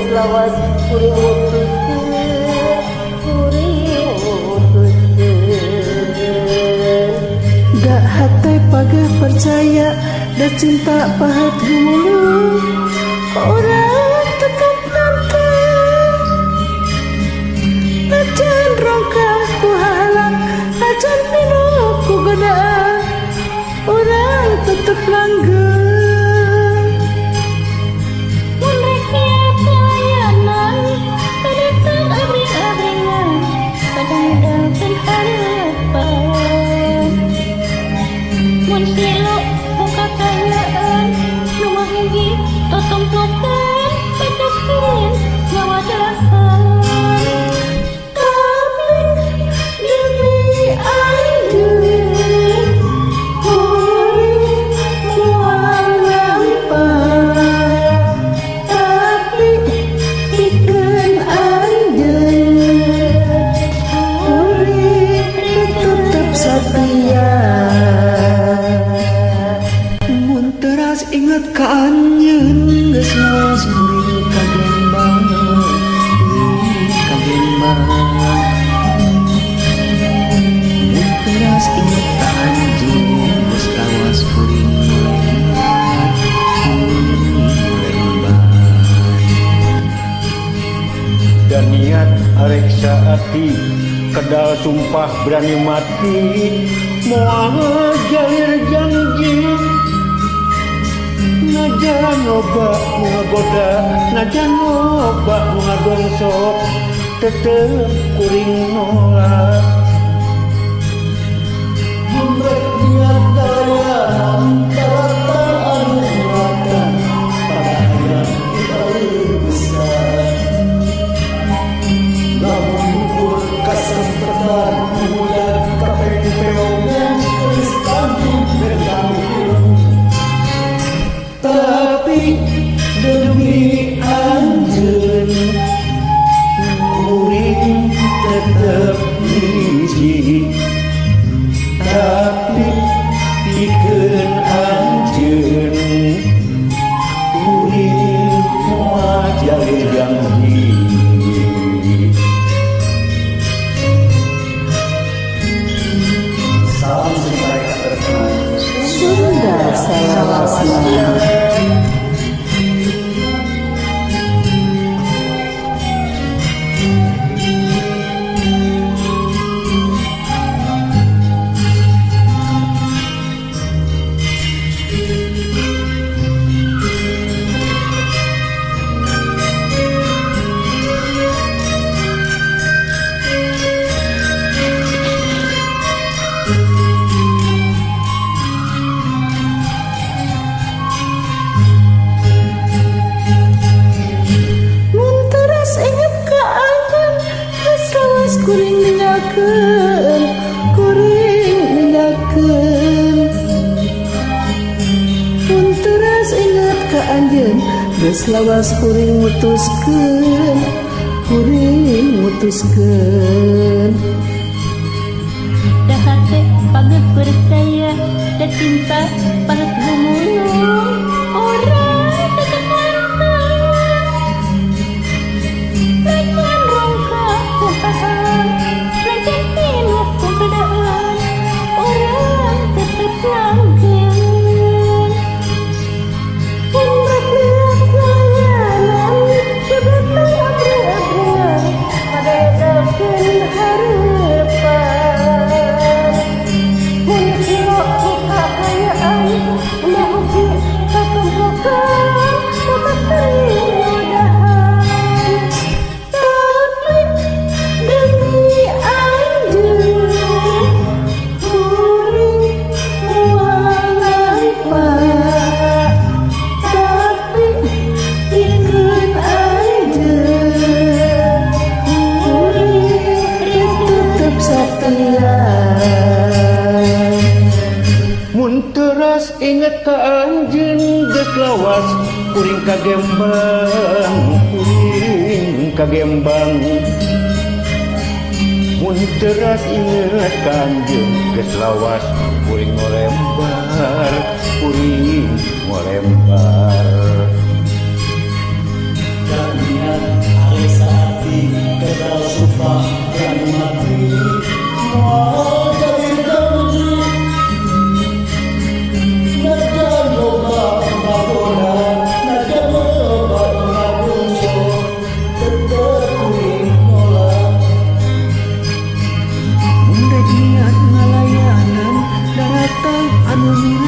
Lawas kuring mutuskeun, kuring mutuskeun. Da hate pageh percaya, da cinta pahat gumulung, urang tetep nantang. Najan rongkah ku halang, najan pinuh ku godaan, urang tetep langgeng. Mun silo muka kayaan nu mahiji totongtokan petaskeun ngawadahan. Tapi demi anjeun kuring moal ngampat, tapi pikeun anjeun kuring tetep setia. Teras inget ka anjeun geus lawas kuring kagembang, kuring kagembang. Mun teras inget ka anjeun geus lawas kuring mulembar, kuring mulembar. Dan niat arek saati kedal sumpah berani mati moal jalir janji. Najan loba nu ngagoda, najan loba nu ngadongsok, tetep kuring nolak. Mun rek niat daya taratan anu mata pada hayang kita besar. Lamun ukur kasempetan bulan kapeng-peongan geus tanggung bertanggung. Tapi demi anjeun kuring tetep hiji, tapi pikeun anjeun kuring moal jalir janji. Salam sing terkenal Sunda salawasna. Kuring ninggalkeun, kuring ninggalkeun. Mun teras inget ka anjeun geus lawas kuring mutuskeun, kuring mutuskeun. Da hate pageh percaya, da cinta pahet gumulung, urang tetep lantang. Najan rongkah ku halang, najan pinuh ku godaan, urang tetep langgeng. Mun rek niat ngalayanan Mun teras inget ka anjeun, geus lawas kuring kagembang, kuring kagembang. Mun teras inget ka anjeun, geus lawas kuring ngolembar, kuring ngolembar. Dan niat arek saati kedal sumpah dan mati moal jadi janji. Najan loba ngagoda, najan loba ngabungso, tetep kuring nolak. Mun rek niat ngalayanan, daratang anu.